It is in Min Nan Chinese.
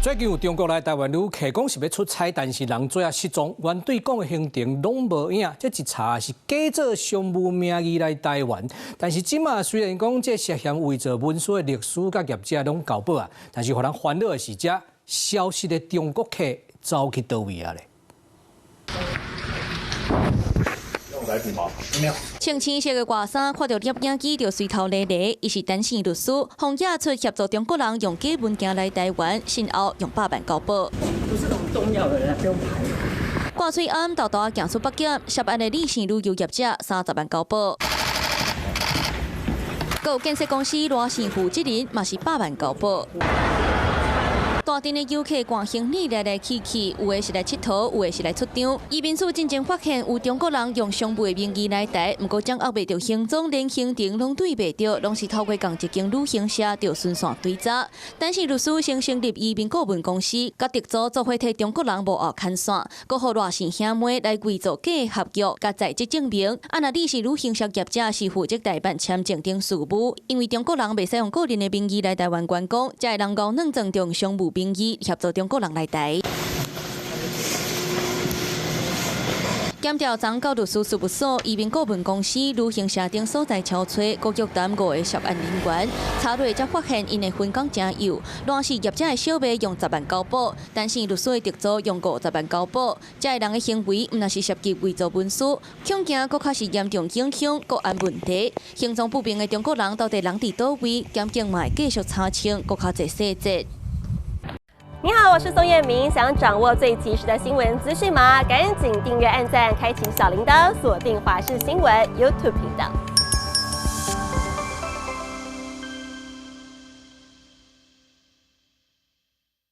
最近有中國來台灣旅客講是欲出差，但是人最後失蹤，原對講的行程攏無影。這一查是假做商務名義來台灣，但是這馬雖然講這涉嫌偽造文書的律師佮業者攏交保啊，但是予人煩惱的是，這消失的中國客走去佗位啊咧？穿青色的外衫，看著攝影機就隨頭咧咧，伊是陳姓律師，予驗出協助中國人用假文件來台灣，身後用百萬交保。不是那種重要的人，不用拍。掛喙罨沓沓行出北檢，涉案的李姓旅遊業者30萬交保。閣有建設公司賴姓負責人嘛是百萬交保。大陣的遊客掛行李來來去去，有的是來𨑨迌，有的是來出張。移民署進前發現有中國人用商務的名義來台，毋過掌握袂著行蹤，連行程攏對袂著，攏是透過仝一間旅行社就循線追查。陳姓律師先成立移民顧問公司，佮特助做伙替中國人幕後牽線，閣予賴姓兄妹來偽造假合約佮在職證明。啊，若你是旅行社業者，是負責代辦簽證等事務，因為中國人袂使用個人的名義來台灣觀光，才會人敖軟裝用商務名義協助中國人來台。檢調昨到律師事務所、移民顧問公司、旅行社等所在敲揣，閣約談五个涉案人員，查落才發現𪜶的分工誠幼。賴姓業者的小妹用十萬交保，陳姓律師的特助用50萬交保，這个人的行為毋但是涉及偽造文書，恐驚閣較是嚴重影響國安問題。行蹤不明的中國人到底人佇佗位？檢警嘛會繼續查清，閣較濟細節。你好，我是宋燕明。想掌握最及時的新聞資訊嗎？趕緊訂閱、按讚、開啟小鈴鐺，鎖定華視新聞 YouTube 頻道。